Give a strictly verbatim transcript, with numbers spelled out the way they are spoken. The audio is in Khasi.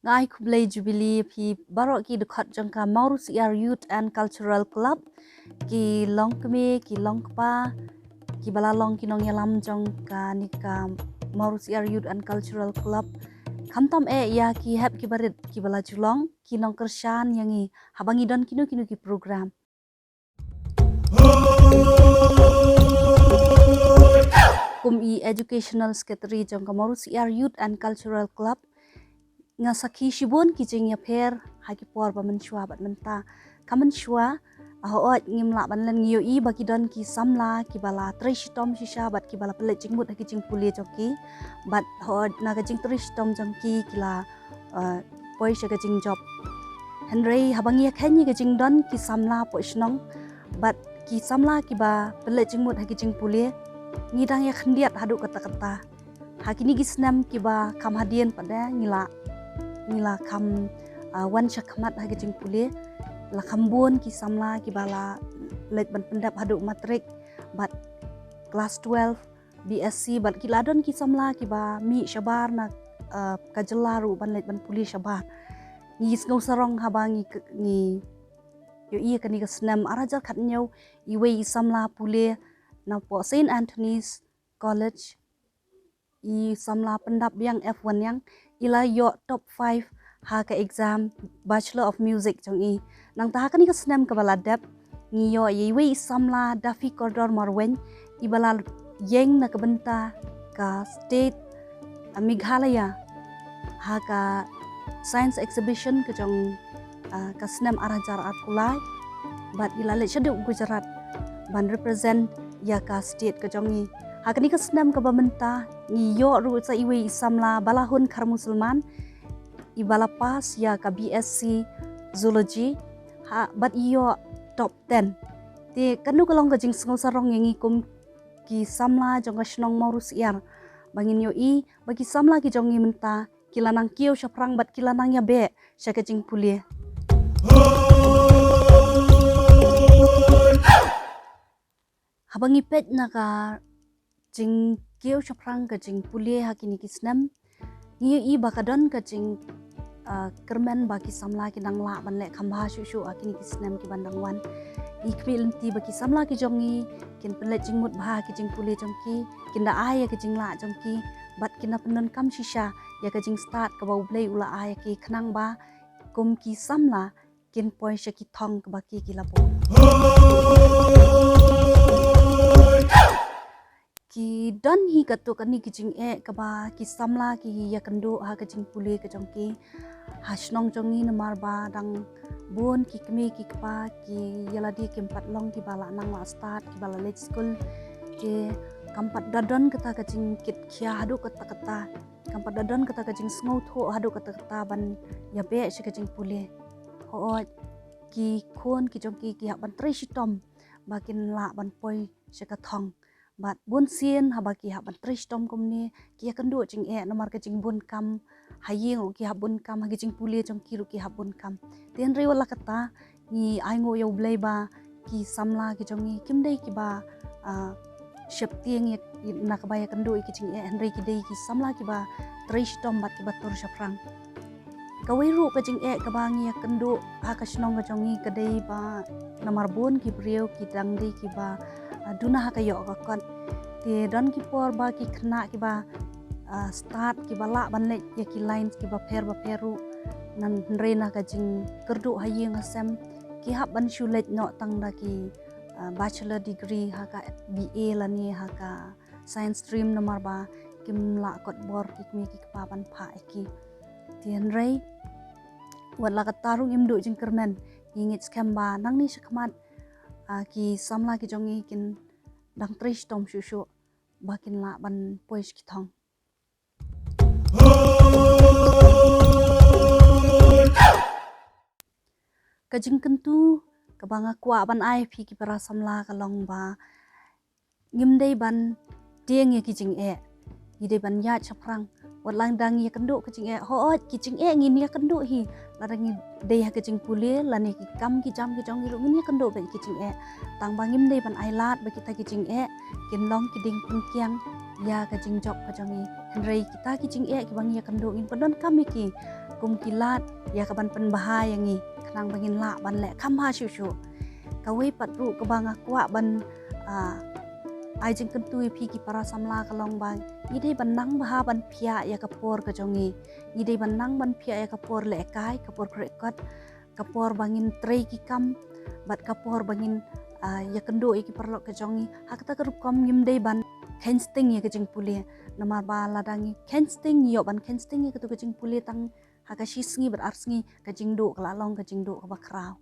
Nga ai khublei Jubilee phi baroh ki dkhot jong ka Mawrusiar Youth and Cultural Club, ki longkmie, ki longkpa, ki ba la long ki nongïalam jong kane ka Mawrusiar Youth and Cultural Club. Khamtam eh ïa ki hep ki barit ki ba la ju long ki nongkyrshan ïa ngi haba ngi don kino kino ki program. Kum i Educational Secretary jong ka Mawrusiar Youth and Cultural Club, nga sakhi shibun ki jingïapher ha ki por ba mynshuwa bad mynta. Ka mynshuwa, hooid, ngim lah ban len, ngi ïohi ba ki don ki samla ki ba la trei shitom shisha bad ki ba la pynleit jingmut ha ki jingpule jong ki. Bad hooid, na ka jingtrei shitom jong ki, ki la, uh, poi sha ka jingjop. Hynrei haba ngi ïakhein ïa ka jingdon ki samla poh shnong bad ki samla ki ba pynleit jingmut ha ki jingpule, ngi dang ïakhyndiat haduh katta katta. Ha kine ki snem ki ba kham hadien pat de ngi la, ngi la kham, uh, wan shakhmat ha ki jingpule. La kham bun ki samla ki ba la leit ban pyndep haduh matrik bad klas twelve, B S C, bad ki la don ki samla ki ba mih shabar na, uh, ka jylla ruh ban leit ban pule shabar. Ngi sngew sarong haba ngi k-, ngi ïohi ïa kane ka snem ar hajar khathynñiew, iwei i samla pule na poh Saint Anthony's College, i samla pyndap biang, F one yang, i la ïoh top five ha ka exam Bachelor of Music jong i. Nangta ha kane ka snem ka ba la dep, ngi ïoh ïa iwei i samla Daffy Kordor Marwein, i ba la ïeng na ka bynta ka state, uh, Meghalaya ha ka science exhibition ka jong, uh, ka snem ar hajar arphew lai, bad i la leit shaduh Gujarat ban represent ïa ka state ka jong i. Ha kane ka snem ka ba mynta ngi ïoh ruh sa iwei i samla Balahun Kharmusalman, i ba la pass ïa ka B S C Zoology, ha, bad i ïoh top ten. Te kano ka long ka jingsngew sarong ïa ngi kum ki samla jong ka shnong Mawrusiar, ba ngin ïohi ba ki samla ki jong ngi mynta ki la nang kiew shaphrang bad ki la nang ïabeh sha ka jingpule. Haba ngi peit na ka jingkiew shaphrang ka jingpule ha kine ki snem, ngi ïohi ba ka don ka jing, uh, kyrmen ba ki samla ki nang lah ban leh kham bha shuh shuh ha kine ki snem ki ban dang wan. Ngi khmih lynti ba ki samla ki jong ngi kin pynleit jingmut bha ha ki jingpule jong ki, kin da ai ïa ka jinglah jong ki, bad kin da pyndonkam shisha ïa ka jingstad ka ba U Blei u la ai ïa ki, khnang ba kum ki samla kin poi sha ki thong ka ba ki ki la buh. Ki don hi katto katne ki jingeh ka ba ki samla ki ïakynduh ha ka jingpule ka jong ki. Ha shnong jong ngi namar ba dang bun ki kmie ki kpa ki ïa lade kim pat long ki ba la nang la stad, ki ba la leit skul. Te kam pat da don kata ka jingkit khia haduh katta katta. Kam pat da don kata ka jingsngewthuh haduh katta katta ban ïabeh sha ka jingpule. Hooid, ki khun ki jong ki ki hap ban trei shitom ba kin lah ban poi sha ka thong. Bad bun sien haba ki hap ban trei shitom kumne, ki ïakynduh jingeh namar ka jingbun kam ha ïing ruh ki hap bun kam, ha ki jingpule jong ki ruh ki hap bun kam. Te hynrei wat la kata, ngi ai nguh ïa U Blei ba ki samla ki jong ngi kim dei ki ba, ah, sheptieng ïa, na ka ba ïakynduh ïa ki jingeh, hynrei ki dei ki samla ki ba trei shitom bad ki ba tur shaphrang. Kawei ruh ka jingeh ka ba ngi ïakynduh ha ka shnong ka jong ngi ka dei ba namar bun ki briew ki dang dei ki ba, ah, duna ha ka ïoh ka kot. Te don ki por ba ki khynnah ki ba, ah, stad ki ba lah ban leit ïa ki lines ki ba pher ba pher ruh, hynrei na ka jingkyrduh ha ïing ha sem ki hap ban shu leit noh tang da ki, ah, bachelor degree ha ka B A lane ha ka science stream namar ba kim lah kot bor ki kmie ki kpa ban phah ïa ki. Te hynrei wat la kata ruh ngim duh jingkyrmen, ngi ngeit skhem ba nangne shakhmat, ah, ki samla ki jong ngi kin dang trei shitom shuh shuh ba kin lah ban poi sha ki thong. Ka jingkyntu ka ba nga kwah ban ai phi ki para samla ka long ba ngim dei ban tieng ïa ki jingeh. Ngi dei ban ïaid shaphrang. Wat la dang ïakynduh ka jingeh, hooid ki jingeh ngin ïakynduh hi. Lada ngi dei ha ka jingpule lane ki kam ki jam ki jong ngi ruh ngin ïakynduh bad ki jingeh. Tang ba ngim dei ban ai lad ba kita ki jingeh kin long ki dieng pynkiang ïa ka jingjop ka jong ngi. Hynrei kita ki jingeh ki ba ngi ïakynduh ngin pyndonkam ïa ki. kum ki lad ïa ka ban pynbha ïa ngi khnang ba ngin lah ban leh kham bha shuh shuh. Kawei pat ruh kaba nga kwah ban, ah, ai jingkyntu ïa phi ki para samla ka long ba ngi dei ban nang bha ban phiah ïa ka por ka jong ngi. Ngi dei ban nang ban phiah ïa ka por lehkai, ka por khreh kot, ka por ba ngin trei ki kam, bad ka por ba ngin, ah, ïakynduh ïa ki paralok ka jong ngi. Ha kata ka rukom ngim dei ban kheiñ sting ïa ka jingpule. Namar ba lada ngi kheiñ sting, ïoh ban kheiñ sting ïa katu ka jingpule tang ha ka shi sngi bad ar sngi, ka jingduh ka la long ka jingduh kaba khraw.